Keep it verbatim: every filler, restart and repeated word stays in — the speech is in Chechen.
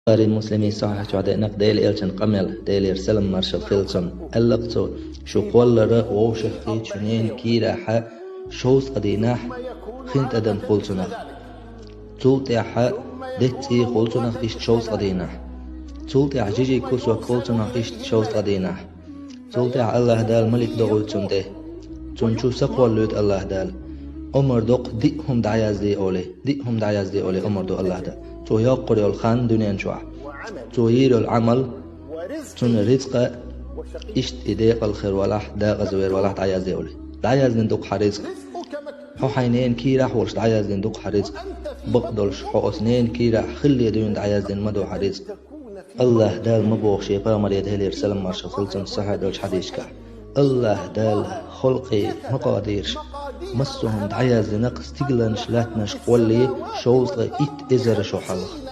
Бухари, Муслими сахьихь чохь деана Делан элчан къамел, Делера салам маршалла хилла цунна. Аьлла-кх цо: «Шу кхоллара вовшахкхетачу ненан кийрахь шовзткъа дийнахь хин тӀадам хуьлу цунах. Цул тӀаьхьа деттан цӀий хуьлу цунах иштта шовзткъа дийнахь. Цул тӀаьхьа жижиг кусок хуьлу цунах иштта шовзткъа дийнахь. Цул тӀаьхьа АллахӀ Дала малик дохуьйту цунна тӀе. Цунна чу са кхоллуьйту АллахӀ Дала. Омар доккху диъ хӀума дӀаязде олий, диъ хӀума дӀаязде олий омар ду АллахӀ Дала. Цо йоккхур йолу хан дуьнен чохь. Цо йийр йолу Ӏамал, цуьнан рицкъа, иштта и декъал хир валахь, декъаза вер валахь дӀаязде олий. ДӀаяздина ду-кх хьан рицкъа. Хьо хьайн ненан кийрахь а волуш дӀаяздина ду-кх хьан рицкъа. Бакъдолуш, хьо оцу ненан кийрахь хилале дуьйна дӀаяздина ма ду хьан рицкъа». АллахӀ Дала ма боху шен пайхамаре, Делера салам маршалла хилла цунна, сахьихь долчу хьадисашкахь: «АллахӀ Дала халкъе макъадираш массо а хӀума дӀаяздина-кх стигланаш, латтанаш кхоллале шовзткъа итт эзар шо хьалха».